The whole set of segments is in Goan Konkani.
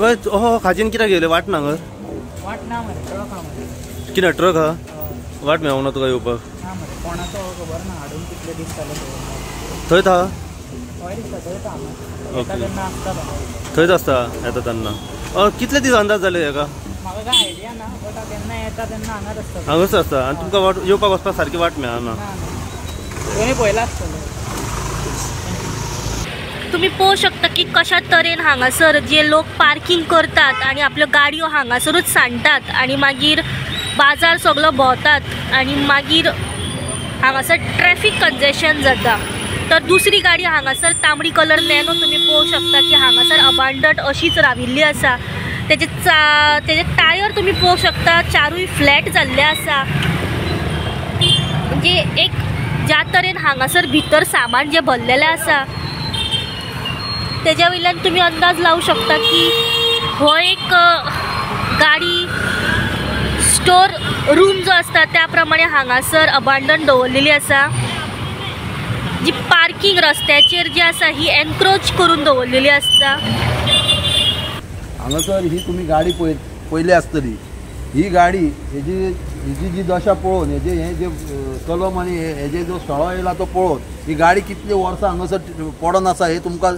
हो खाजीन कित्याक येयले वाट ना हांगा? वाट ना मरे, ट्रक हा मरे. कितें ट्रक हा? वाट मेळोंक ना तुका येवपाक? ना मरे, कोणाचो खबर ना, हाडून कितले दीस जाले. थंयच हा? हय दिसता थंयच हा. येता तेन्ना आसता, थंयच आसता येता तेन्ना. कितले दीस अंदाज जाले हेका? म्हाका काय आयडिया ना, बट केन्ना येता तेन्ना हांगाच आसता. हांगाच आसता. आनी तुमकां वाट येवपाक वचपाक सारकी वाट मेळना? कोणी पळयला आसतलो. तुम्ही पळोवंक शकता की कशा तरेन हांगासर जे लोक पार्किंग करतात आनी आपल्यो गाडयो हांगासरूच सांडटात आनी मागीर बाजार सगलो भोंवतात आनी मागीर हांगासर ट्रॅफिक कंजेशन जाता. तर दुसरी गाडी हांगासर तांबडी कलर नॅनो तुमी पळोवंक शकता की हांगासर अबांडंट अशीच राविल्ली आसा. तेजे टायर तुमी पळोवंक शकता चारूय फ्लॅट जाल्ले आसा. म्हणजे एक ज्या तरेन हांगासर भितर सामान जें भरलेलें आसा तेज्या वयल्यान तुमी अंदाज लावूं शकता की हो एक गाडी स्टोर रूम जो आसता त्या प्रमाणे हांगासर अबांडन दवरलेली आसा. जी पार्किंग रस्त्याचेर जी आसा ही एनक्रोच करून दवरलेली आसता. हांगासर ही तुमी गाडी पळयली आसतली. ही गाडी हेजी जी दशा पळोवन, हेजे हें जे कलम आनी हेजे जो सळो येयला तो पळोवन ही गाडी कितली वर्सां हांगासर पडोन आसा हें तुमकां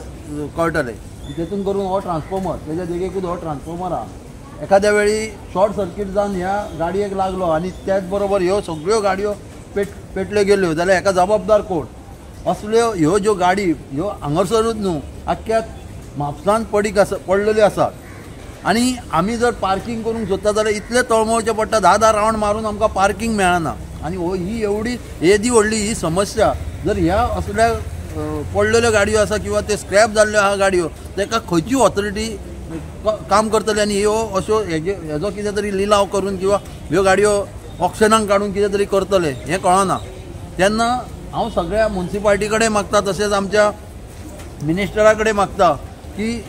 कळटलें. तेतून करून हो ट्रान्सफॉर्मर तेज्या देगेकूच हो ट्रान्सफॉर्मर आहा. एखाद्या वेळी शॉर्ट सर्कीट जावन ह्या गाडयेक लागलो आनी त्याच बरोबर ह्यो सगळ्यो गाडयो पेटल्यो गेल्यो जाल्यार हेका जबाबदार कोण? असल्यो ह्यो ज्यो गाडी ह्यो हांगासरूच न्हू आख्ख्या म्हापसान पडीक आसा, पडलेल्यो आसात. आनी आमी जर पार्किंग करूंक सोदता जाल्यार इतलें तळमळचें पडटा, 10-10 रावंड मारून आमकां पार्किंग मेळना. आनी हो ही एवढी येदी व्हडली ही समस्या जर ह्या असल्या पडलेल्यो गाडयो आसा किंवा ते स्क्रॅप जाल्ल्यो आहा गाडयो ताका खंयची ऑथॉरिटी काम करतली आनी ह्यो अश्यो हेजो कितें तरी लिलाव करून किंवा ह्यो गाडयो ऑक्शनाक काडून कितें तरी करतले हें कळना. तेन्ना हांव सगळ्या मुन्सिपाल्टी कडेन मागता, तशेंच आमच्या मिनिस्टरा कडेन मागता की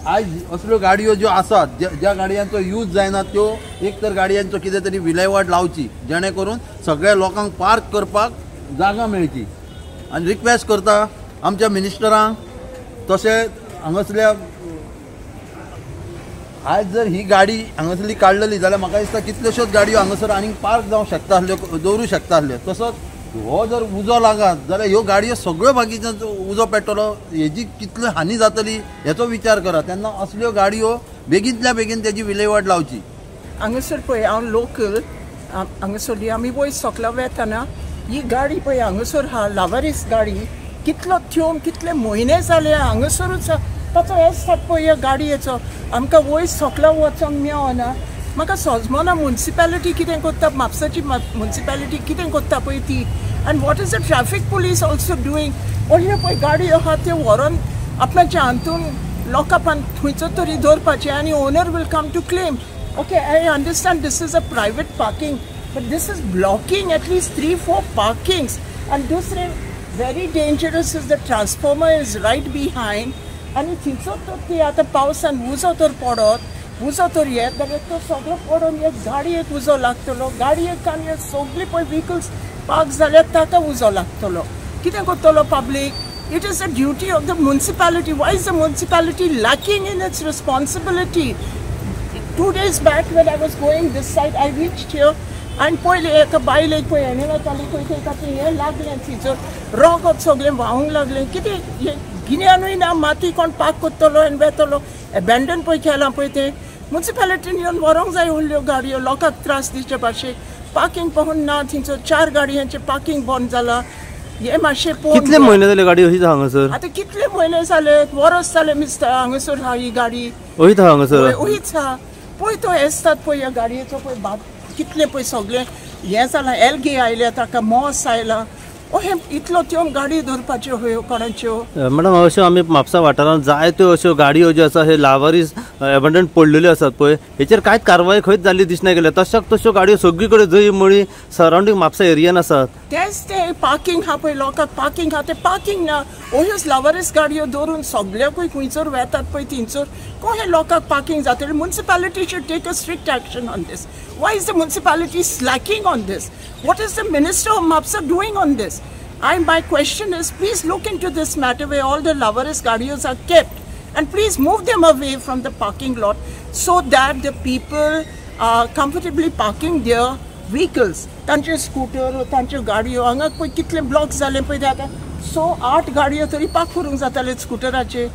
आयज असल्यो गाडयो ज्यो आसात ज्या गाडयांचो यूज जायना त्यो एक तर गाडयांचो कितें तरी विलेवाट लावची जेणे करून सगळ्या लोकांक पार्क करपाक जागा मेळची. आनी रिक्वेस्ट करता आमच्या मिनिस्टरांक, तशेंच हांगासल्या आयज जर ही गाडी हांगासरली काडलेली जाल्यार म्हाका दिसता कितल्योश्योच गाडयो हांगासर आनीक पार्क जावंक शकता आसल्यो, दवरूं शकता आसल्यो. तसोच हो जर उजो लागत जाल्यार ह्यो गाडयो सगळ्यो बाकीच्यो उजो पेट्टलो, हेजी कितली हानी जातली हेचो विचार करा. तेन्ना असल्यो गाडयो बेगींतल्या बेगीन तेजी विलेवाट लावची. हांगासर पळय हांव लोकल हांगासरली आमी वयर सकला वेतना ही गाडी पळय हांगासर हा लावारीस गाडी कितलो थेंब कितले म्हयने जाले हांगासरूच ताचो एस पळय ह्या गाडयेचो. आमकां वयर सकला वचोंक मेळना. म्हाका सजमना मुन्सिपेलिटी कितें करता, म्हापसाची मुन्सिपेलिटी कितें करता पळय ती. And what is the traffic police also doing? व्हडल्यो पळय गाडयो आहा त्यो व्हरोन आपणाच्या हातून लॉकअपान खंयचो तरी दवरपाचें आनी owner will come to claim. Okay, I understand this is a private parking, but this is blocking at least 3-4 parkings. आनी दुसरें very dangerous is the transformer is right behind. आनी थंयचो तर ती आतां पावसान उजो तर पडत, उजो तर येत जाल्यार तो सगळो पडोन एक गाडयेक उजो लागतलो. गाडयेक आनी सगळी पळय व्हिकल्स पार्क जाल्यार ताका उजो लागतलो. कितें करतलो public? It is a duty of the municipality. Why is the municipality lacking in its responsibility? 2 days back when I was going this side, I reached here आनी पयलें एका बायलेक पळय हेणें वताली पळय ताका हें लागलें थंयसर रगत सगळें व्हांवूंक लागलें. कितें हें गिन्यानूय ना, माती कोण पार्क करतलो आनी वेतलो. एबेंडन पळय केलां पळय तें मुन्सिपेलिटीन येवन व्हरोंक जाय उरल्यो गाडयो लोकांक त्रास दिवचे भाशेन. पार्किंग पळोवन ना, थंयसर 4 गाडयांचें पार्किंग बंद जालां. हें मातशें पळोवन कितले म्हयने जाले गाडी अशीच हांगासर? आतां कितले म्हयने जाले, वरस जालें मिस्टर हांगासर आहा ही गाडी अहीच आहा हांगासर, अहीच आहा. पळय तो येसतात पळय ह्या गाडयेचो पळय भात कितलें पळय सगळें हें जालां. एल्गी आयल्या ताका मॉस आयला. अहें इतलो त्यो गाडी दवरपाच्यो ह्यो कोणाच्यो? मॅडम, अश्यो आमी म्हापसा वाठारांत जायत्यो अश्यो गाडयो ज्यो आसा हे लावारीस एबंडन पडलेल्यो आसात पळय, हेचेर कांयच कारवाय खंयच जाल्ली दिसना गेल्या. तशाक तश्यो गाडयो सगळी कडेन जंय मळी सरावंडींग म्हापसा एरियान आसात. तेंच तें पार्किंग आहा पळय, लोकांक पार्किंग आहा तें पार्किंग ना. अश्योच लावारीस गाडयो दवरून सगळ्याकूय खंयसर वेतात पळय थंयसर कोहे लोकांक पार्किंग जातलें. Municipality should take a strict action on this. Why is the municipality slacking on this? What is the minister of Mapsa doing on this? My question is, please look into this matter where all the Lavaris gadios are kept And please move them away from the parking lot so that the people are comfortably parking their vehicles. तांचे स्कूटर, तांच्यो गाडयो हांगा पळय कितले ब्लॉक जाले पळय ते आतां. 6-8 गाडयो तरी पार्क करूंक जाताले स्कुटराचे.